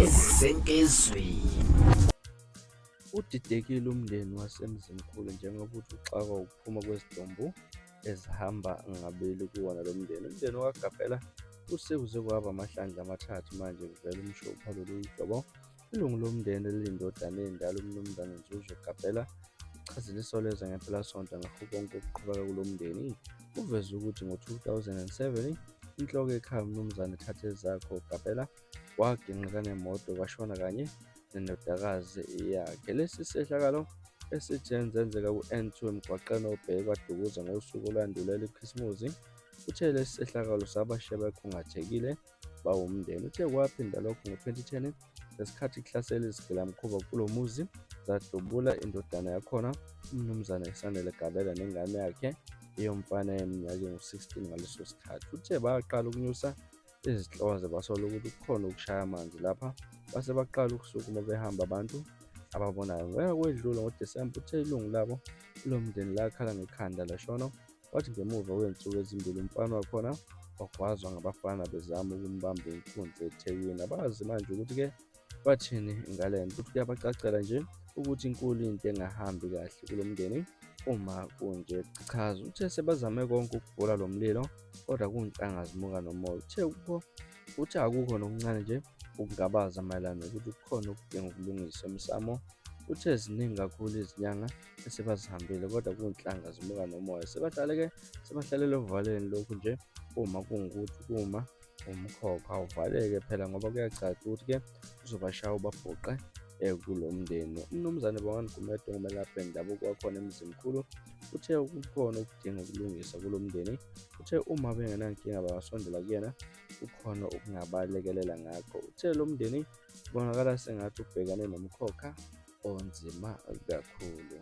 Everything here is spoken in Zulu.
Esenkezweni. Udidekile umndeni waseMzimkhulu njengoba uthi uxakwa ukuphuma kwezidumbu ezihamba ngabili kuwona lo mndeni. Umndeni wakwaGabela usekuze kwaba amahlandla amathathu manje kuvela umshophi walolu hlobo. Ilungu lomndeni eliyindodana endala uMnumzane Nzuzo Gabela uchazile Isolezwe Ngempelasonto ngakho konke okuqhubeka kulo mndeni. Uveze ukuthi ngo-2007 inhloko ekhaya uMnumzane Thathezakho Gabela waginqika nemoto kwashona kanye nendodakazi yakhe. Lesi sehlakalo esithe senzeka ku-N2 emgwaqeni obheke KwaDukuza ngosuku olwandulela iKhisimusi. Uthe lesi sehlakalo sabashiya bekhungathekile bawumndeni. Uthe kwaphinda lokho ngo-2010 ngesikhathi kuhlasela izigilamkhuba kulo muzi zadubula indodana yakhona uMnumzane Sanele Gabela nengane yakhe eyomfana eminyaka engu-16 ngaleso sikhathi. Uthe baqala ukunyusa izinhloze basola ukuthi kukhona ukushaya amanzi lapha base baqala ukusukuma behamba abantu ababonayo. Ngonyaka owedlule ngoDisemba uthe ilungu labo lomndeni lakhala ngekhanda lashona Kwathi ngemuva kwezinsuku ezimbili umfana wakhona wagwazwa ngabafana bezama ukumbamba inkunzi eThekwini. Abazi manje ukuthi-ke bathini ngale nto. Uthi kuyabacacela nje ukuthi inkulu into engahambi kahle kulo mndeni uma kunje. Chaza uthe sebazame konke ukubhula lo mlilo kodwa kunhlanga zimuka nomoya. Uthe kukho uthe akukho nokuncane nje ukungabaza mayelana nokuthi kukhona okudinga ukulungiswa emsamo. Uthe ziningi kakhulu izinyanga esebazihambile kodwa kunhlanga zimuka nomoya. Sebahlale-ke sebahlalele ovalweni lokhu nje uma kungukuthi kuma umkhokha awuvaleke phela ngoba kuyacaca ukuthi-ke uzobashaya ubabhuqe kulo mndeni. UMnumzane Bongani Gumede ongumelaphi wendabuko wakhona eMzimkhulu uthe kukhona okudinga ukulungisa kulo mndeni. Uthe uma bengenankinga bangasondela kuyena kukhona okungabalekelela ngakho. Uthe lo mndeni kubonakala sengathi ubhekane nomkhokha onzima kakhulu.